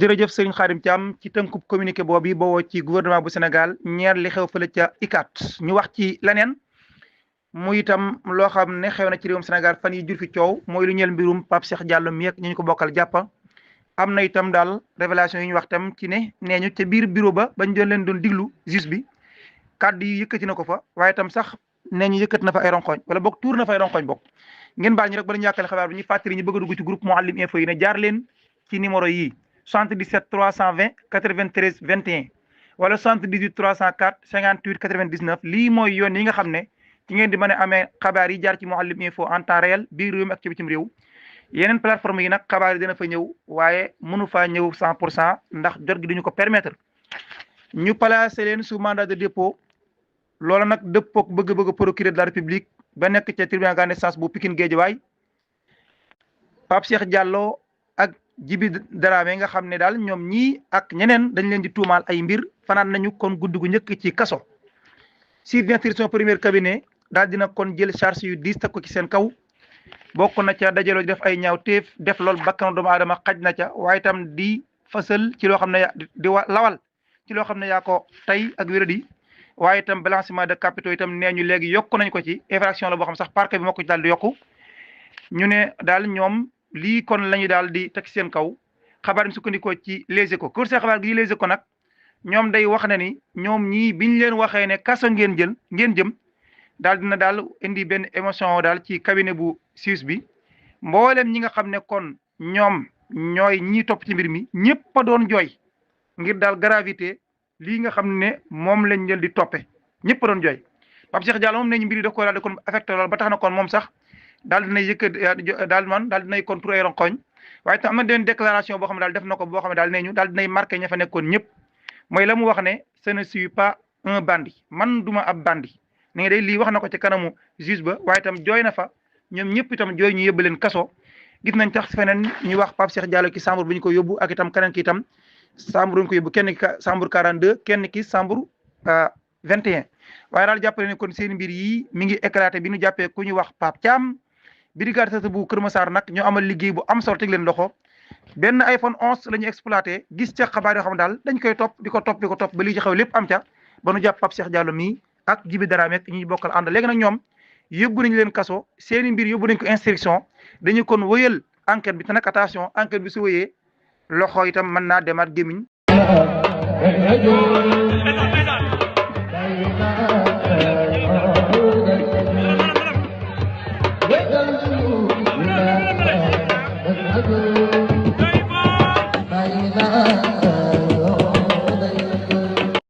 jërëjëf Serigne Khadim Thiam ci tënkub communiqué boobu bowoo ci gouvernement bu Sénégal ñeer li xew fële ca ICAT ñu wax ci leneen muy itam loo xam ne xew na ci réewum Sénégal fan yi jur fi coow mooy lu ñeel mbirum Pape Cheikh Diallo mi ak ñu ko bokkal jàppa am na itam daal révélation yi ñu wax tam ci ne nee ñu ca biir bureau ba bañ doon leen doon diglu juge bi kàddu yi yëkkati na ko fa waaye itam sax nee ñu yëkkati na fa ay ronkoñ wala boog tuur na fa ay ronkoñ bokk ngeen baal ñu rek bala ñu yàkkale xabaar bi ñu fàttali ñu bëgg a dugg ci groupe Mouhalim Info yi ne jaar leen ci numéro yi 77 320 93 21 wala 78 304 58 99 lii mooy yoon yi nga xam ne ci ngeen di mën a amee xabaar yi jaar ci Mouhalim Info en temps réel biir réew mi ak ci bitim réew yeneen plateforme yi nag xabaar yi dina fa ñëw waaye mënu faa ñëw 100% ndax jot gi duñu ko permettre ñu placé leen sous mandat de dépôt loola nag dëppook bëgg-bëgg procureur de la République ba nekk ca tribunal grande instance bu Pikine Guédiawaye Pape Cheikh Diallo ak Djiby Dramé nga xam ne daal ñoom ñii ak ñeneen dañ leen di tuumaal ay mbir fanaan nañu kon guddi gu njëkk ci kaso signature son premier cabinet daal dina kon jël charge yu diis teg ko ci seen kaw bokk na ca dajaloo def ay ñaaw téef def loolu bakkanu doomu aadama xaj na ca waaye itam di fësal ci loo xam ne di lawal ci loo xam ne yaa ko tey ak wéradi waaye itam blanchiment de capitaux itam nee ñu léegi yokku nañ ko ci infraction la boo xam sax parquet bi moo ko ci daal di yokku ñu ne daal ñoom lii kon la ñu daal di teg seen kaw xabaar yi sukkandikoo ci Les Échos kër see xabaar gi Les Échos nag ñoom day wax na ni ñoom ñii biñ leen waxee ne kaso ngeen jëm daal dina daal indi benn émotion daal ci cabinet bu Suisse bi mboolem ñi nga xam ne kon ñoom ñooy ñii topp ci mbir mi ñëpp a doon jooy ngir daal gravité lii nga xam ne moom lañ leen di toppe ñëpp a doon jooy Pape Cheikh Diallo moom ne ñu mbir yi daf ko daal di kon affecté lool ba tax na kon moom sax daal dinay daal dinay kon tur ay ronkoñ waaye tam am na benn déclaration boo xam ne daal def na ko boo xam ne daal nee ñu daal dinay marqué ña fa nekkoon ñëpp mooy la mu wax ne ce ne suis pas un bandit man duma ab bandit ni nga day lii wax na ko ci kanamu juge ba waaye itam jooy na fa ñoom ñëpp itam jooy ñu yóbbu leen kaso gis nañ tax feneen ñu wax Pape Cheikh Diallo ki chambre bu ñu ko yóbbu ak itam keneen ki itam chambre bu ñu ko yóbbu kenn ki chambre 42 kenn ki chambre 21 waaye daal jàppale ne kon seen mbir yi mi ngi éclaté bi ñu jàppee ku ñu wax Pape Thiam brigade sata bu Kër Massar nag ñoo amal liggéey bu am solo teg leen loxo benn iPhone 11 la ñu exploité gis ca xabaar yoo xam daal dañ koy topp di ko topp ba lii ci xew lépp am ca ba nu jàpp Pape Cheikh Diallo mii ak Djiby Dramé ak ñi bokkal ànd léegi nag ñoom yóbbu nañu leen kaso seeni mbir yóbbu nañ ko instruction dañu kon wëyal enquête bi te nag attention enquête bi su wëyee loxo itam mën naa demaat gémmiñ Bye.